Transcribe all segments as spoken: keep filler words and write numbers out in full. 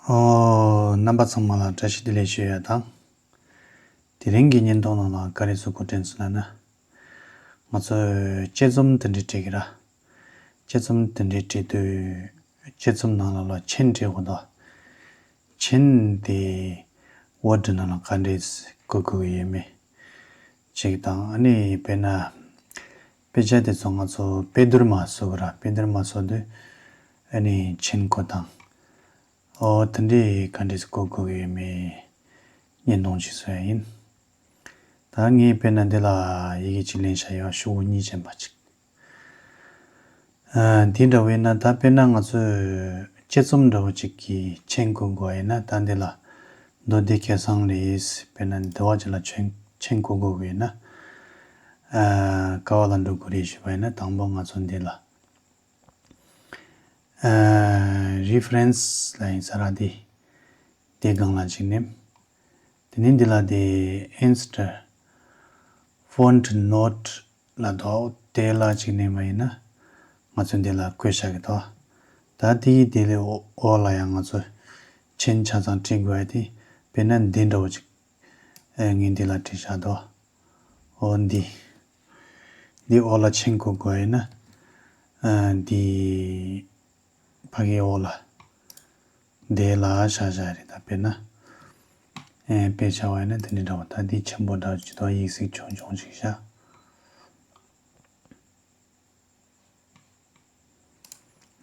ཨོ། རྣམ་པ་ཚང་མ་ལ་བཀྲ་ཤིས་བདེ་ལེགས་ཞུ་ཡ་དང་། དེ་རིང་གི་བརྙན་ཐུང་ནང་ལ་ག་རེ་བཟོ་དགོས་དྲན་སོང་ལབ་ན། ང་ཚོས་དཔྱད་རྩོམ་དེ་འདྲ་བྲིས་ཀྱི་ར། དཔྱད་རྩོམ་དེ་འདྲ་བྲིས་དུས་དཔྱད་རྩོམ་ནང་ལ་ལ་མཆན་བྲིས་དགོས་འདུག་མཆན་དེ་ཝར་ཌི་ནང་ལ་ག་འདྲས་བཀོད་དགོས་ཀྱི་ཡོད་མེད་ཅིག་དང་། ཨ་ནི་དཔེར་ན་དཔེ་ཆ་དེ་ཚོ་ང་ཚོ་དཔེ་བསྡུར་མ་བཟོ་གི་ར། དཔེ་བསྡུར་མ་བཟོ་དུས་ཨ་ནི་མཆན་བཀོད་སྟངས། ཨོ། དེ་འདྲའི་ག་འདྲས་སེ་བཀོད་དགོས་ཀྱི་ཡོད་མེད་བརྙན་ཐུང་ཅིག་བཟོ་ཡ་ཡིན། ད་ངས་དཔེར་ན་འདི་ལ་ཡི་གེ་གཅིག་ལེན་བྱ་ཡོད། ཤོག་བུ་གཉིས་ཅན་པ་ཅིག་ཨ། འདི་འདྲ་བས་ན་ད་དཔེར་ན་ང་ཚོས་དཔྱད་རྩོམ་འདྲ་བོ་ཅིག་གི་མཆན་བཀོད་དགོས་ཡིན་ན། ད་འདི་ལ་མདོ་སྡེ་སྐལ་བཟང་ལགས། དཔེར་ན་འདི་བ་ཅིག་ལ་མཆན་མཆན་བཀོད་དགོས་ཀྱི་ཡོད་ན། ཨ། ག་བ་ལ་འགྲོ་དགོས་རེད་ཞུས་པ་ཡིན་ན། དང་པོ་ང་ཚོ་འདི་ལ། ཨ། རི་ཕ་རན་སི་ལབ་ཡིན་ས་ར། དེ་དེའི་སྒང་ལ་ཅིག་ནེམ། དེ་ནས་འདི་ལ་དེ་ཨིན་སི་ཊར་ཕོན་ཊི་ནོ་ཊི་ལབ་འདུག་དེ་ལ་ཅིག་ནེམ་པ་ཡིན་ན། ང་ཚོས་འདི་ལ་བཀོད་བཞག་གི་འདུག་ད་དེའི་དེ་ལས་འོག་ལ་ཡང་ང་ཚོས་མཆན་ཆ་ཚང་བྲིས་དགོས་ཡ་དེ། དཔེར་ན་འདི་འདྲ་བོ་ཅིག་ཨ། ངས་འདི་ལ་བྲིས་བཞག་འདུག་འོ་འདི། འདི་འོག་ལ་མཆན་བཀོད་དགོས་ཡིན་ན། ཨ། འདི་ཕ་གིའི་འོག་ལ་འདི་ལ་བཞག་བཞག་རེད། ད་དཔེར་ན། ཨ། དཔེ་བཞག་པ་ཡིན་ན་དེ་འདྲ་འདྲ་བོ། ད་འདི་ཆེན་པོ་འདྲ་བོ་ཅིག་འདུག་ཡིག་གཟུགས་ཆུང་ཆུང་ཅིག་བཞག་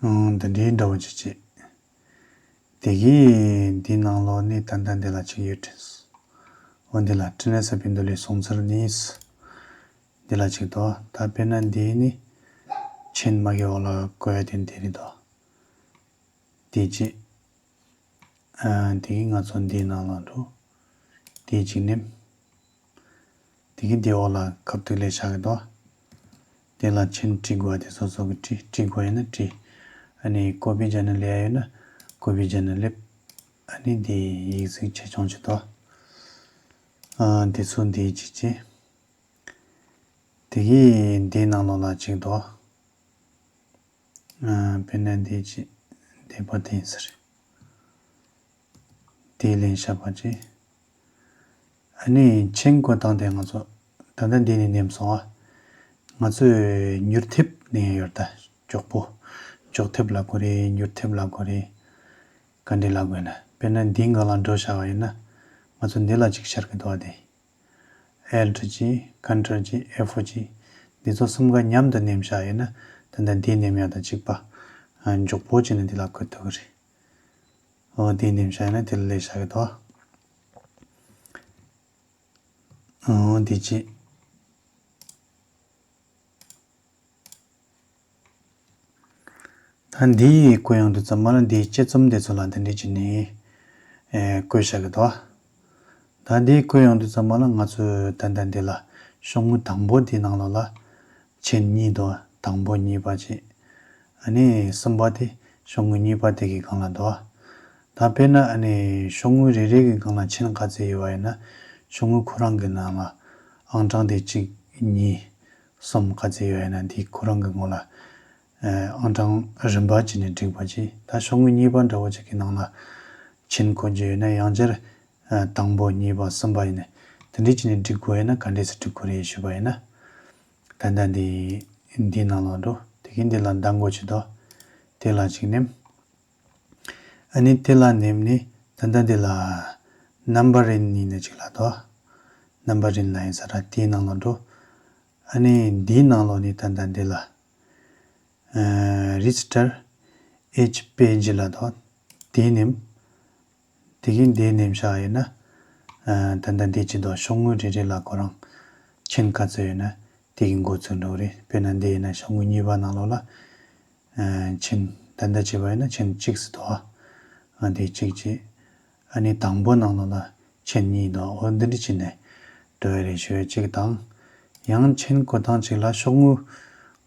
ཨང་། འདི་འདྲའི་འདྲ་བོ་ཅིག་བྱེད། དེ་གིས་འདི་ནང་ལོགས་ནས་ད་ལྟ་འདི་ལ་ཅིག་ཡོད་དྲན་སོང་། འོ་འདི་ལ་ཊི་ནེ་ས་པི་འདོད་ལས་སོང་ཚར་ནས། འདི་ལ་ཅིག་འདུག་ད་དཔེར་ན་འདི་ནི་མཆན་མ་གི་འོག་ལ་བཀོད་ཡ་དེ་འདི་རེད་འདུག་དེ་ཅི། ཨ། དེ་གིས་ང་ཚོ་འདིའི་ནང་ལ་འགྲོ། དེ་གཅིག་ནེམ། དེ་གིས་འདི་འོག་ལ་ཁ་ཐུག་ལས་བཞག་གི་འདུག་དེ་ལ་མཆན་བྲིས་དགོས་པ་དེ་སོ་སོ་གིས་བྲིས། བྲིས་དགོས་ཡིན་ན་བྲིས། ཨ་ནི་ཀོ་པི་བརྒྱབ་ན་སླེབས་ཡ་ཡོད་ན་ཀོ་པི་བརྒྱབ་ན་སླེབས། ཨ་ནི་འདི་ཡིག་གཟུགས་ཆེ་ཆུང་ཅིག་འདུག་ཨ། འདི་ཚོ་འདི་གཅིག་བྱས། དེ་གིས་འདིའི་ནང་ལོགས་ལ་གཅིག་འདུག་ཨ། དཔེར་ན་འདི་གཅིག་འདི་པ་དེ་ཡིན་ས་རེད། དེ་ལེན་བཞག་པ་ཅིག་ཨ་ནི་མཆན་བཀོད་སྟངས་དེ་ང་ཚོ་ད་ལྟ་འདི་ནས་ནེམ་སོང་ཨ། ང་ཚོས་མྱུར་མཐེབ་ནས་ཡོད་ད། མགྱོགས་པོ། མགྱོགས་མཐེབ་ལབ་དགོས་རེད། མྱུར་མཐེབ་ལབ་དགོས་རེད། ག་འདྲ་ལབ་དགོས་ན། དཔེར་ན་འདིའི་སྒང་ལ་འགྲོ་བཞག་པ་ཡིན་ན། ང་ཚོ་འདི་ལ་ཅིག་ཤར་གི་འདུག་ཨ། དེ་ཨེལ་ཊི་གཅིག་ཀོན་ཊོལ་གཅིག་ཨེཕ་ཕོར་གཅིག་འདི་ཚོ་གསུམ་ཀ་མཉམ་དུ་ནེམ་བཞག་ཡིན་ན། ད་ལྟ་འདི་ནེམ་ཡ་དང་གཅིག་པ། ཨ། མགྱོགས་པོ་བྱས་ནས་འདི་ལ་བཀོད་ཐུབ་ཀྱི་རེད། འོ། འདི་ནེམ་བཞག་ཡིན་ན་དེ་ལ་སླེབས་བཞག་གི་འདུག་འོ། འདི་གཅིག་ད་འདི་བཀོད་ཡོང་དུས་ཙམ་པ་ལ་འདིའི་དཔྱད་རྩོམ་དེ་ཚོ་ལ་འདི་འདྲ་བྱས་ནས། ཨེ། བཀོད་བཞག་གི་འདུག་ད་འདི་བཀོད་ཡོང་དུས་ཙམ་པ་ལ་ང་ཚོས་ད་ལྟ་འདི་ལ་ཤོག་ངོས་དང་པོ་དེའི་ནང་ལོགས་ལ་མཆན་གཉིས་འདུག་དང་པོ་གཉིས་པ་བྱས། ཨ་ནི་གསུམ་པ་དེ་ཤོག་ངོས་གཉིས་པ་དེ་གི་སྒང་ལ་འདུག་ད་དཔེར་ན་ཨ་ནི་ཤོག་ངོས་རེ་རེ་གི་སྒང་ལ་མཆན་ག་ཚོད་ཡོད་པ་ཡིན་ན། ཤོག་ངོས་ཁོ་རང་གི་ནང་ལ་ཨང་གྲངས་དེ་གཅིག་གཉིས་གསུམ་ག་ཚོད་ཡོད་ཡིན་ན། དེ་ཁོ་རང་གི་ངོས་ལ། ཨ། ཨང་གྲངས་རིམ་པ་བྱས་ནས་བསྒྲིགས་པ་བྱས། ད་ཤོག་ངོས་གཉིས་པ་འདྲ་བོ་ཅིག་གི་ནང་ལ་མཆན་འགོད་རྒྱུ་ཡོད་ན། ཡང་བསྐྱར། ཨ། དང་པོ་གཉིས་པ་གསུམ་པ་ཡིན་ན། དེ་འདྲ་བྱས་ནས་བསྒྲིགས་དགོས་ཡོད་ན་ག་འདྲས་སེ་བསྒྲིགས་དགོས་རེད་ཞུས་པ་ཡིན་ན། ད་ལྟ་འདི་འདིའི་ནང་ལ་འགྲོ། དེ་གིས་འདི་ལ་མདའ་མགོ་ཅིག་འདུག་དེ་ལ་གཅིག་ནེམ། ཨ་ནི་དེ་ལ་ནེམ་ནས་ད་ལྟ་འདི་ལ་ནམ་བར་རིན་ཡིན་ན་ཅིག་ལ་འདུག་ནམ་བར་རིན་ལབ་ཡིན་ས་ར། དེའི་ནང་ལ་འགྲོ། ཨ་ནི་འདིའི་ནང་ལོགས་ནས་ད་ལྟ་འདི་ལ། ཨ། རེ་ཇི་སི་ཊར་ཨེཇ་པེ་ཇི་ལབ་འདུག་དེ་ནེམ། དེ་གིས་འདི་ནེམ་བཞག་ཡིན་ན། ཨ། ད་ལྟ་འདི་གཅིག་འདུག་ཤོག་ངོས་རེ་རེ་ལ་ཁོ་རང་མཆན་ག་ཚོད་ཡོད་ན་དེ་གི་འགོ་ཚུགས་འགྲོ་གི་རེད། དཔེར་ན་འདི་ཡིན་ན་ཤོག་ངོས་གཉིས་པ་ནང་ལོགས་ལ། ཨ། མཆན་ད་ལྟ་བྱས་པ་ཡིན་ན་མཆན་གཅིག་ཙམ་འདུག་ཨ། འདི་གཅིག་བྱས། ཨ་ནི་དང་པོ་ནང་ལོགས་ལ་མཆན་གཉིས་འདུག་འོ། འདི་འདྲ་བྱས་ནས་འགྲོ་ཡ་རེད་ཞུ་ཡ་གཅིག་དང་། ཡང་མཆན་བཀོད་སྟངས་གཅིག་ལ་ཤོག་ངོས་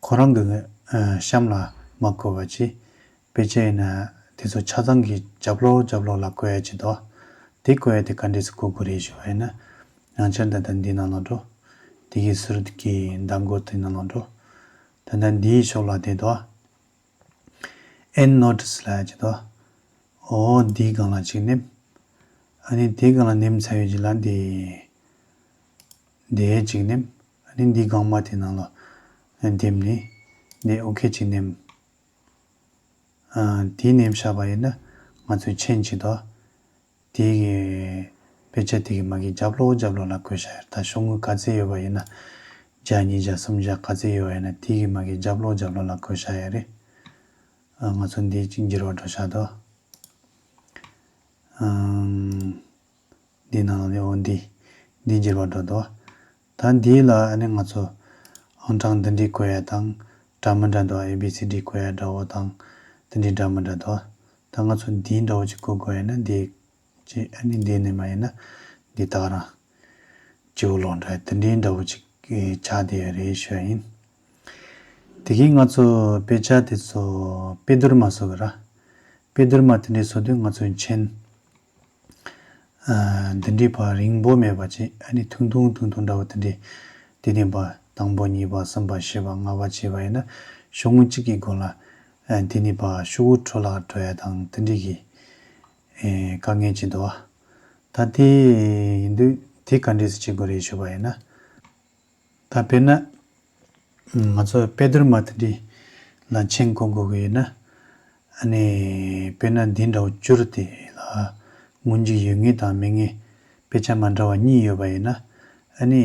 ཁོ་རང་གི། ཨ། གཤམ་ལ་མ་བཀོད་པ་བྱས། དཔེ་ཆ་ཡིན་ན་དེ་ཚོ་ཆ་ཚང་གི་རྒྱབ་ལོགས་རྒྱབ་ལོགས་ལ་བཀོད་ཡ་གཅིག་འདུག་དེ་བཀོད་ཡ་དེ་ག་འདྲས་སེ་བཀོད་དགོས་རེད་ཞུ་བ་ཡིན་ན། ཡང་བསྐྱར་ད་ལྟ་འདི་ནང་ལ་འགྲོ། དེ་གི་ཟུར་གྱི་མདའ་མགོ་དེ་ནང་ལ་འགྲོ། ད་ལྟ་འདིའི་ཕྱོགས་ལ་དེ་འདུག་ཨེན་ནོ་ཊི་སི་ལབ་ཡ་གཅིག་འདུག་ཨོ་འདིའི་སྒང་ལ་གཅིག་ནེམ། ཨ་ནི་དེའི་སྒང་ལ་ནེམ་ཚར་ཡོད་ཅིག་ལ་འདི། འདི་གཅིག་ནེམ། ཨ་ནི་འདིའི་སྒང་མ་དེ་ནང་ལ་འདེམས་ནི། འདི་ཨོ་ཁེ་གཅིག་ནེམ། ཨ། དེའི་ནེམ་བཞག་པ་ཡིན་ན་ང་ཚོའི་མཆན་གཅིག་དོ། དེ་གི་དཔེ་ཆ་དེ་གི་མ་གི་རྒྱབ་ལོགས་རྒྱབ་ལོགས་ལ་བཀོད་བཞག་ཡོད། ད་ཤོག་ངོས་ག་ཚད་ཡོད་པ་ཡིན་ན། བརྒྱ་གཉིས་བརྒྱ་གསུམ་བརྒྱ་ག་ཚད་ཡོད་པ་ཡིན་ན་དེ་གི་མ་གི་རྒྱབ་ལོགས་རྒྱབ་ལོགས་ལ་བཀོད་བཞག་ཡོད་རེད། ཨ། ང་ཚོ་འདི་གཅིག་འགྱུར་བ་འགྲོ་བཞག་དོ། ཨམ། འདི་ནང་ནས་འོ་འདི། འདི་འགྱུར་བ་འགྲོ་དོ། ད་འདི་ལ་ཨ་ནི་ང་ཚོ་ཨང་གྲངས་འདི་འདྲའི་བཀོད་ཡ་དང་། འདྲ་མི་འདྲ་འདུག་ཨེ་བི་སི་ཌི་བཀོད་ཡ་འདྲ་བོ་དང་། འདི་འདྲའི་འདྲ་མི་འདྲ་འདུག་ད་ང་ཚོ་འདི་འདྲ་བོ་ཅིག་བཀོད་དགོས་ཡ་ན་འདི། ཅེས་ཨ་ནི་འདི་ནས་མ་ཡིན་ན་འདི་དག་རང་སྤྱི་བོ་ལོག་འདྲ་དེ་འདྲའི་འདྲ་བོ་ཅིག་ཆགས་བསྡད་ཡོད་རེད་ཞུ་ཡ་ཡིན། དེ་གིན་ང་ཚོ་དཔེ་ཆ་དེ་ཚོ་དཔེ་བསྡུར་མ་བཟོ་གི་ར། དཔེ་བསྡུར་མ་དེ་འདྲའི་བཟོ་དུས་ང་ཚོའི་མཆན། ཨ། འདི་འདྲའི་བར་རིང་པོ་མེད་པ་ཅིག་ཨ་ནི་ཐུང་ཐུང་ཐུང་ཐུང་འདྲ་བོ་དེ་འདྲའི། དེ་ནས་པ་དང་པོ་གཉིས་པ་གསུམ་པ་བཞི་པ་ལྔ་པ་བཅས་པ་ཡིན་ན་ཤོག་ངོས་གཅིག་གི་སྒང་ལ། ཨ། དེ་ནས་པ་ཤོག་བུ་འཕྲོ་བརླག་འགྲོ་ཡ་དང་དེ་འདྲའི་གི། ཨེ། དཀའ་ངལ་ཅིག་འདུག་བ། ད་དེ་ཡིན་དུས་དེ་ག་འདྲས་སེ་བྱེད་དགོས་རེད་ཞུས་པ་ཡིན་ན། ད་དཔེར་ན། ང་ཚོ་དཔེ་བསྡུར་མ་དེ་འདྲ་ལ་མཆན་བཀོད་དགོས་ཀྱི་ཡོད་ན། ཨ་ནི། དཔེར་ན་འདི་འདྲ་བོ་བསྒྱུར་ཏེ་ལ། སྔོན་འཇུག་ཡོད་ངེས་དང་མེད་ངེས་དཔེ་ཆ་མ་འདྲ་བ་གཉིས་ཡོད་པ་ཡིན་ན། ཨ་ནི།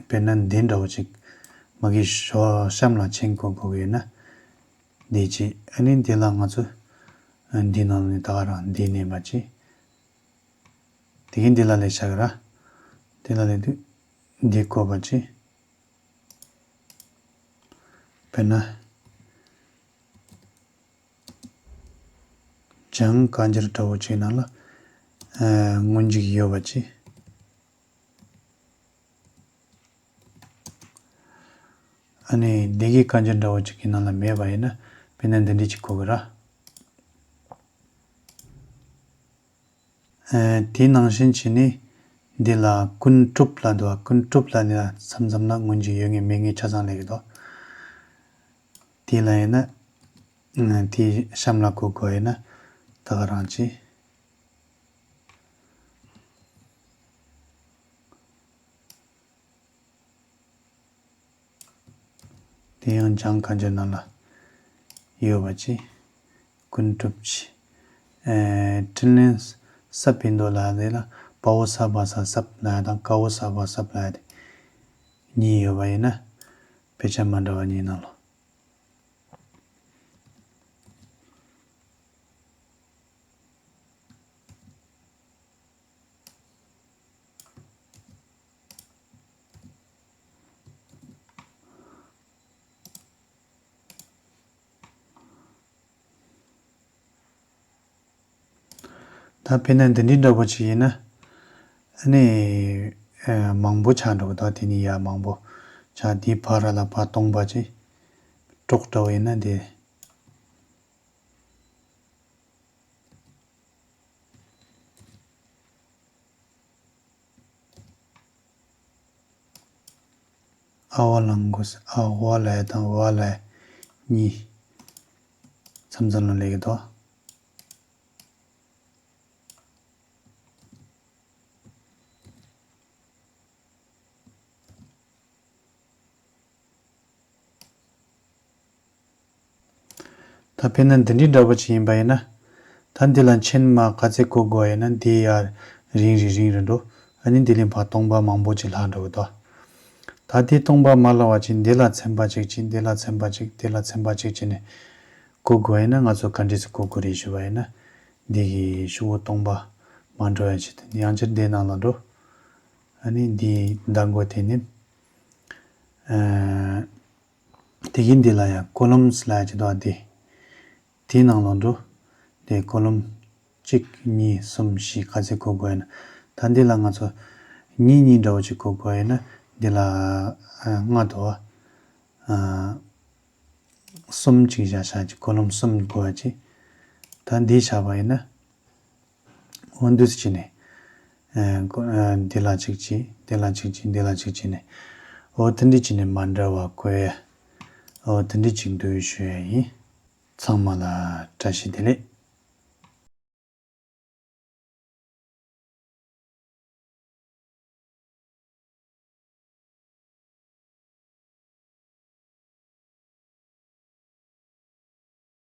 དཔེར་ན་འདི་འདྲ་བོ་ཅིག་མ་གི་ཞོ་གཤམ་ལ་མཆན་བཀོད་དགོས་ཀྱི་ཡོད་ན། འདི་ཅིག་ཨ་ནི་འདི་ལ་ང་ཚོ། འདི་ནང་ནས་ད་ག་རང་འདི་ནས་མ་ཅིག་དེ་གིན་འདི་ལ་ལས་བྱ་གི་ར། འདི་ལ་ལས་དུས་འདི་བཀོད་པ་ཅིག་དཔེར་ན། ལྗང་བཀའ་འགྱུར་འདྲ་བོ་ཅིག་ནང་ལ། ཨ། སྔོན་འཇུག་ཡོད་པ་ཅིག་ཨ་ནི་འདི་གི་བཀའ་འགྱུར་འདྲ་བོ་ཅིག་གི་ནང་ལ་མེད་པ་ཡིན་ན། དཔེར་ན་འདི་འདྲ་ཅིག་བཀོད་གི་ར། ཨ། དེ་ནང་བཞིན་བྱས་ནས་འདི་ལ་ཀུན་གྲུབ་ལབ་འདུག་བ། ཀུན་གྲུབ་ལབ་ནས་མཚམས་མཚམས་ལ་སྔོན་འཇུག་ཡོད་ངེས་མེད་ངེས་ཆ་ཚང་སླེབས་ཀྱི་འདུག་དེ་ལ་ཡིན་ན། ཨ། དེ་གཤམ་ལ་བཀོད་དགོས་ཡིན་ན་ད་ག་རང་ཅིག་དེ་ཡང་ལྗང་བཀའ་འགྱུར་ནང་ལ་ཡོད་པ་ཅིག་ཀུན་གྲུབ་ཅིག་ཨེ། འཕྲིན་ལས་ཟབ་པའི་མདོ་ལ་དེ་ལ་པའོ་ས་བ་ས་ཟབ་ལ་ཡ་དང་ཀའོ་ས་བ་ཟབ་ལ་ཡ་དེ་གཉིས་ཡོད་པ་ཡིན་ན། དཔེ་ཆ་མ་འདྲ་བ་གཉིས་ནང་ལ། ད་དཔེར་ན་འདི་འདྲའི་འདྲ་པོ་ཅིག་ཡིན་ན། ཨ་ནི། ཨ། མང་པོ་ཆགས་འགྲོ་གི་འདུག་དེ་ནི་ཡ་མང་པོ་ཆགས། དེའི་ཕར་ལ་ཕར་སྟོང་པ་ཅིག་གྲོགས་འདྲ་པོ་ཡིན་ན་དེ། ཨ་བ་ལང་གོ་ས། ཨ་བ་ལ་ཡ་དང་བ་ལ་ཡ་གཉིས་མཚམས་མཚམས་ལ་སླེབས་ཀྱི་འདུག་ད་དཔེར་ན་འདི་འདྲའི་འདྲ་པོ་ཅིག་ཡིན་པ་ཡིན་ན། ད་འདི་ལ་མཆན་མ་ག་ཚད་བཀོད་དགོས་ཡིན་ན་འདི་ཡར་རིང་རིང་རིང་རུ་འགྲོ། ཨ་ནི་འདི་ལས་ཕར་སྟོང་པ་མང་པོ་ཅིག་ལྷག་འགྲོ་གི་འདུག་ད་འདི་སྟོང་པ་མ་ལྷག་པ་ཅིག་འདི་ལ་ཚན་པ་ཅིག་ཅིག་འདི་ལ་ཚན་པ་ཅིག་འདི་ལ་ཚན་པ་ཅིག་བྱས་ནས་བཀོད་དགོས་ཡིན་ན། ང་ཚོ་ག་འདྲས་སེ་བཀོད་དགོས་རེད་ཞུས་པ་ཡིན་ན། འདི་གི་ཤོག་བུ་སྟོང་པ་མ་འགྲོ་ཡ་ཆེད་དུ་ཡང་བསྐྱར་འདི་ནང་ལ་འགྲོ། ཨ་ནི་འདི་མདའ་མགོ་དེ་ནི། ཨ། དེ་གིན་འདི་ལ་ཡང་ཀོ་ལོམ་སི་ལབ་ཡ་ཅིག་འདུག་ཨ། དེ། དེའི་ནང་ལ་འགྲོ། དེ་ཀོ་ལོམ་གཅིག་གཉིས་གསུམ་བཞི་ག་ཚད་བཀོད་དགོས་ཡིན་ན། ད་འདི་ལ་ང་ཚོ་གཉིས་གཉིས་འདྲ་པོ་ཅིག་བཀོད་དགོས་ཡིན་ན། འདི་ལ་ཨ་ལྔ་འདུག་ཨ། གསུམ་ཅིག་བཞག་བཞག་ཅིག་ཀོ་ལོམ་གསུམ་དགོས་པ་ཅིག་ད་འདི་བཞག་པ་ཡིན་ན། འོ་འདུག་སེ་བྱས་ནས། ཨ། ཀོ། ཨ། འདི་ལ་གཅིག་གཅིག་འདི་ལ་གཅིག་གཅིག་འདི་ལ་གཅིག་བྱས་ནས། འོ་དེ་འདྲ་བྱས་ནས་མ་འདྲ་བ་བཀོད་ཡ། འོ་དེ་འདྲ་ཅིག་འདུག་ཞུ་ཡ་ཡིན། ཚང་མ་ལ་བཀྲ་ཤིས་བདེ་ལེགས།